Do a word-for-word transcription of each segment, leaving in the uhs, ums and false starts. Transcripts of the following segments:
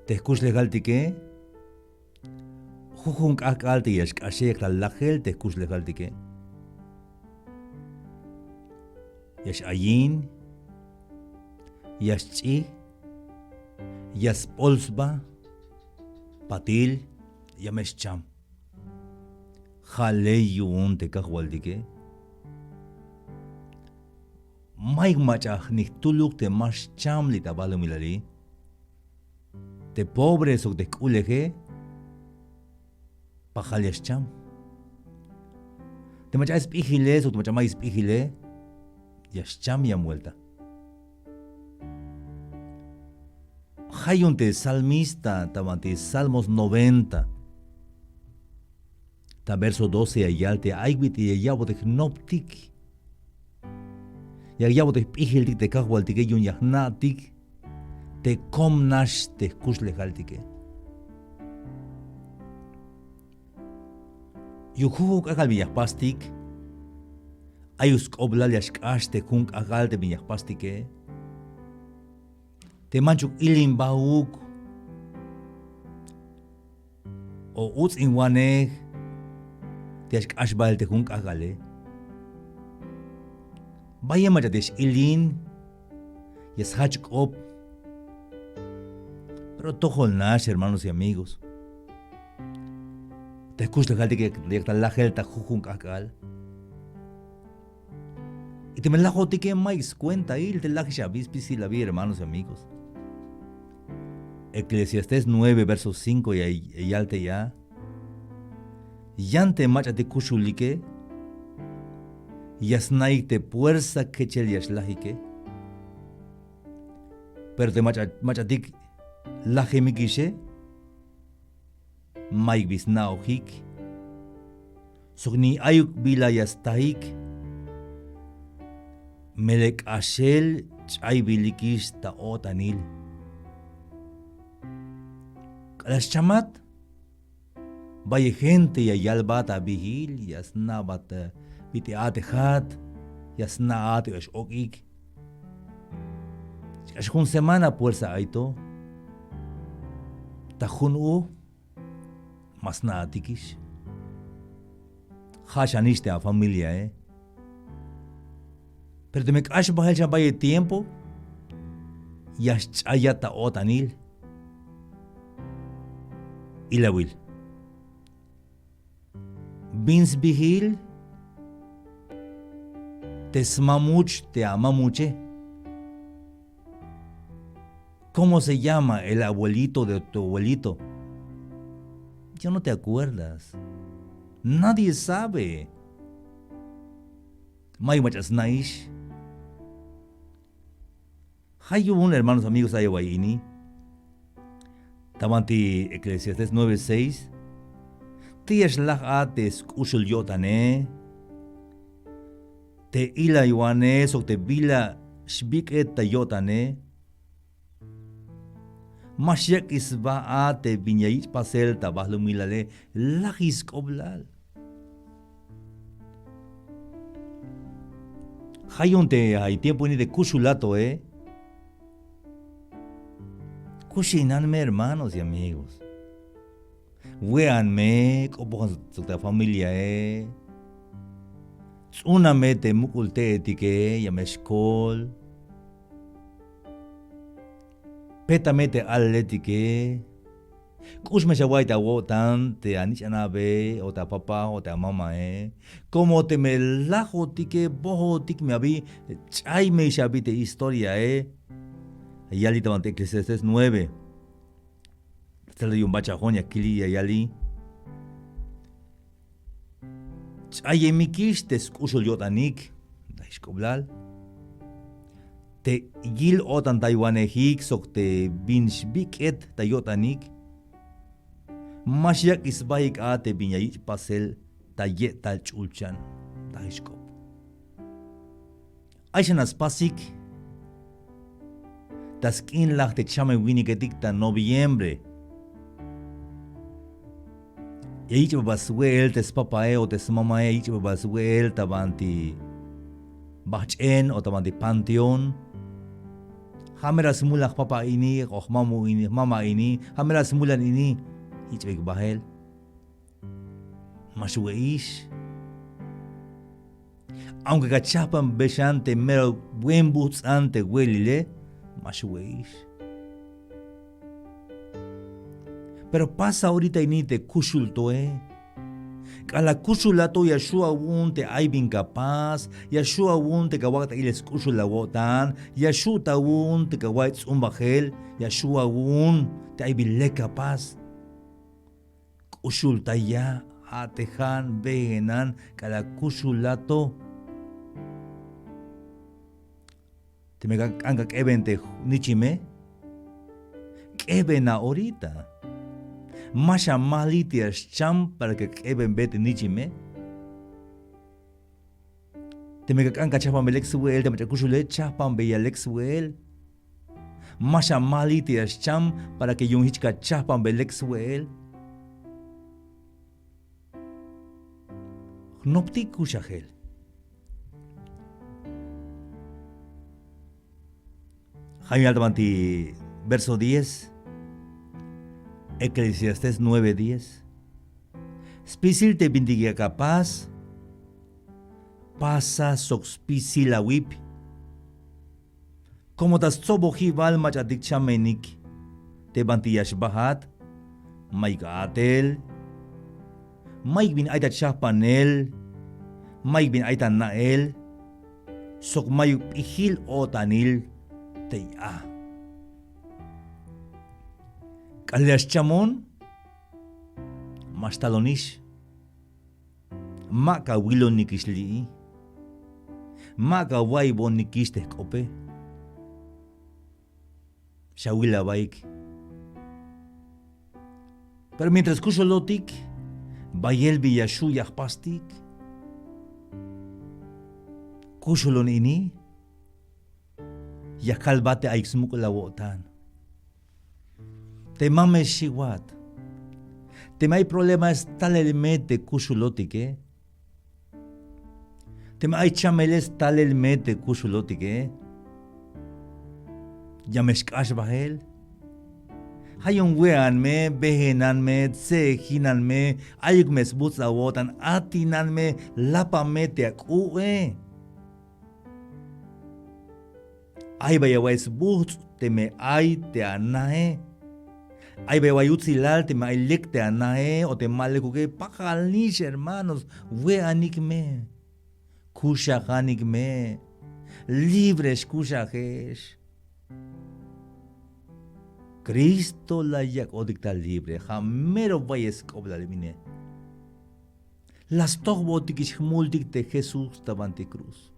Te jkuxlejaltike, jujun k'ajk'al te ya xk'axe yak ta lajel te jkuxlejaltike. Ya x-ayin, ya xch'ij, ya sp'ol sba, patil, ya me xcham. Ja' ley yu'un te kajwaltike. Mayuk mach'a ni jtuluk te ma xcham li' ta balumilali. Te pobre sok te jk'uleje, pajal ya xcham. Te mach'a ay sp'ijile sok te mach'a mayuk sp'ijile, ya xcham yan vuelta. Ja' yu'un te salmista ta banti Salmos noventa, ta verso doce ya yal te ay bit'il ya ya'botik jnoptik. Ya ya'botik jp'ijiltik te kajwaltike yu'un ya jna'tik te kom nax te jkuxlejaltike. Yu'un jujun k'ajk'al bin ya jpastik, ayuk sk'oplal ya xk'ax te jun k'ajk'al te bin ya jpastike. Te manchuk ilinbauk o uts'inwanej te ya xk'ax bael te jun k'ajk'ale. Bayel mach'a te x-ilin, ya sjach k'op. Pero tojol nax, hermanos y amigos, te jkuxlejaltike yak ta lajel ta jujun k'ajk'al. Y teme lajotike mayuk skuentail te lajix abi, spisil abi, hermanos y amigos. Eclesiastés nueve, verso cinco ya, ya yal te ya. Yan te mach'atik kuxulike, ya sna'ik te puersa kechel ya xlajike. Pero te mach'a, mach'atik lajemikixe, mayuk bi sna'ojik, sok ni ayuk bila ya stajik. Melel k'axel ch'aybilikix ta o'tanil. K'alal xchamat, bayel gente ya yalbat abijil, ya sna'bat, eh, bit'il a'tejat, ya sna' a'tej ya x-ok'ik. Xk'ax jun semana puersa ay to. Ta jun u ma sna'atikix. Ja' xanix te afamiliae. Pero teme k'ax bajel xan bayel tiempo, ya xch'ayat ta o'tanil. Ilawil. Bin sbijil te smamuch te amamuche. ¿Cómo se llama el abuelito de tu abuelito? Ya no te acuerdas. Nadie sabe. Mayuk mach'a sna'ix. Ja' yu'un, hermanos, amigos, ay awa'y ini. Ta banti Eclesiastés nueve seis. Te ya xlaj a te sk'uxul yo'tane, te ilaywanej sok te bila xbik'et ta yo'tane. Ma xyak'ix sba a te bin ya yich' pasel ta balumilale, lajix sk'oplal. Ja' yu'un te ay tiempo ini te kuxulat to, eh. Kuxinan me, hermanos y amigos. We'an me, k'opojan sok ta familiae. Ts'una me te muk'ul te'etike, ya me xkol. Peta me te alaletike. K'ux me xawa'iy ta awo'tan te anich'anabe o te apapa o te amamae. Como teme lajotike, bojotik me abi, ch'ay me xabi te historiae. Ya yal ta banti Eclesiastés nueve. Tsela yu'un bachajon ya kili, ya yali. Ch'ayemikix te sk'uxul yo'tanik, lajix sk'oplal. Te yil-o'tantaywanejik sok te bin xbik'et ta yo'tanik. Ma xyak'ix sbaik a te bin ya yich' pasel ta ye'tal ch'ulchan, lajix sk'op. Ay xan a spasik ta sk'inlaj te chamem winiketik ta noviembre. Ya yich'babat swe'el te spapae o te smamae, ya yich'babat swe'el ta banti bajch'en o ta banti panteón. Ja' mera smul a jpapa ini o jmamo ini, jmama ini, ja' mera smulan ini. Jich'beyik bajel. Ma xwe'ix. Aunque ka chajpanbe xan te mero buen bujts'an te we'elile, ma xwe'ix. Pero pasa orita ini te kuxul toe. K'alal kuxulat to ya xju' awu'un te ay bin ka pas, ya xju' awu'un te ka wak' ta ilel sk'uxul awo'tan, ya xju' ta awu'un te ka wa'ay ts'umbajel, ya xju' awu'un te ay bin lek ka pas. K'uxultaya, a'tejan, bejenan k'alal kuxulat to. Teme ka k'an ka k'eben te nichime, k'ebena orita. Ma xamali te ya xcham para que k'ebenbe te nichime. Teme ka k'an ka chajpanbe lek swe'el te mach'a kuxule, chajpanbeya lek swe'el. Ma xamali te ya xcham para que yu'un jich ka chajpanbe lek swe'el. Jnoptik kuxajel. Ja' yu'un yal ta banti verso diez, Eclesiastés nueve diez. Spisil te bintik yak apas, pasa sok spisil awip. Como ta stsobojibal mach'atik chamenik te banti ya xbajat, mayuk a'tel, mayuk bin ay ta chajpanel, mayuk bin ay ta na'el, sok mayuk p'ijil o'tanil tey a. K'alal ya xchamon, ma xtalonix. Ma ka wilonikix li'i. Ma ka wa'iybonikix te jk'ope. Xawil abaik. Pero mientras kuxulotik, bayel bi ya xju' ya jpastik. Kuxulon ini, ya kalbat te ayuk smuk'ul awo'tan. Te ma me xiwat. Teme ay problema stalel me te kuxulotike. Teme ay chamel stalel me te kuxulotike. Ya me xk'ax bajel. Ja' yu'un we'an me, bejenan me, tse'ejinan me, ayuk me sbujts' awo'tan, atinan me, lapan me te ak'u'e. Ay bal ya wa'iy sbujts' teme ay te anae. Ay bal ya wa'iy yutsilal teme ay lek te anae o te ma lekuke. Pakalnix hermanos, we'anik me. Kuxajanik me. Libre xkuxajex. Cristo la yak'otik ta libre, ja' mero bayel sk'oblal bine. La stojbotikix jmultik te Jesús ta banti cruz.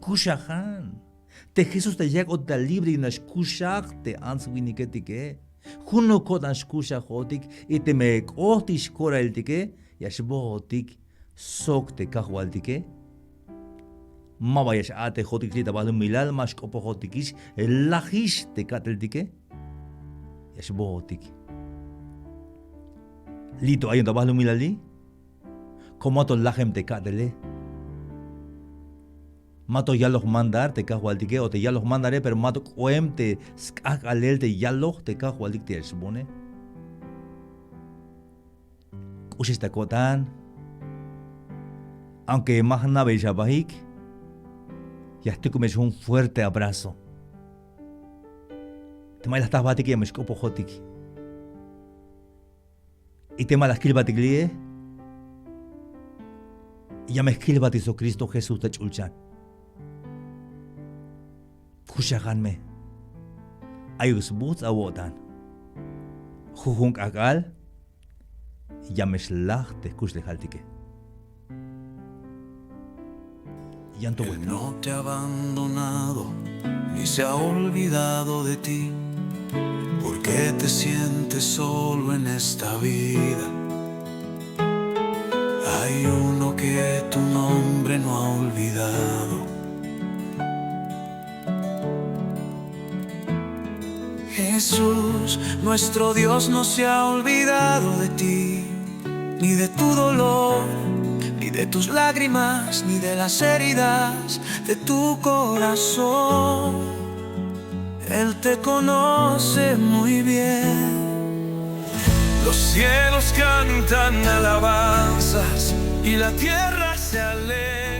Kuxajan. Te Jesús ta yak'otik ta libre, yu'un nax kuxaj te ants winiketike. Junoj ko'tan xkuxajotik, y teme k'otix korailtike, ya xbootik sok te Kajwaltike. Maba ya x-a'tejotikix li' ta balumilal, ma xk'opojotikix, lajix te ka'teltike. Ya xbootik. Li' to ayon ta balumilali. Ko ma to lajem te ka'tele. Ma to yaloj mandar te Kajwaltike, o te yaloj mandare, pero ma to k'oem te sk'ajk'alel te yaloj te Kajwaltik te ya xboone. K'uxex ta ko'tan. Aunque ma jna'beyex abaik, ya jtukumex jun fuerte abrazo. Teme ay la jta jbatik, ya me xk'opojotik. Y teme ay la jkil jbatik li'e, ya me jkil jbatik sok Cristo Jesús ta ch'ulchan. Kuxajan me. Ayuk sbujts' awo'tan. Jujun k'ajk'al ya me xlaj te jkuxlejaltike. Llanto bueno. Él no te ha abandonado ni se ha olvidado de ti. ¿Por qué te sientes solo en esta vida? Hay uno que tu nombre no ha olvidado. Jesús, nuestro Dios no se ha olvidado de ti, ni de tu dolor, ni de tus lágrimas, ni de las heridas de tu corazón. Él te conoce muy bien. Los cielos cantan alabanzas y la tierra se alegra.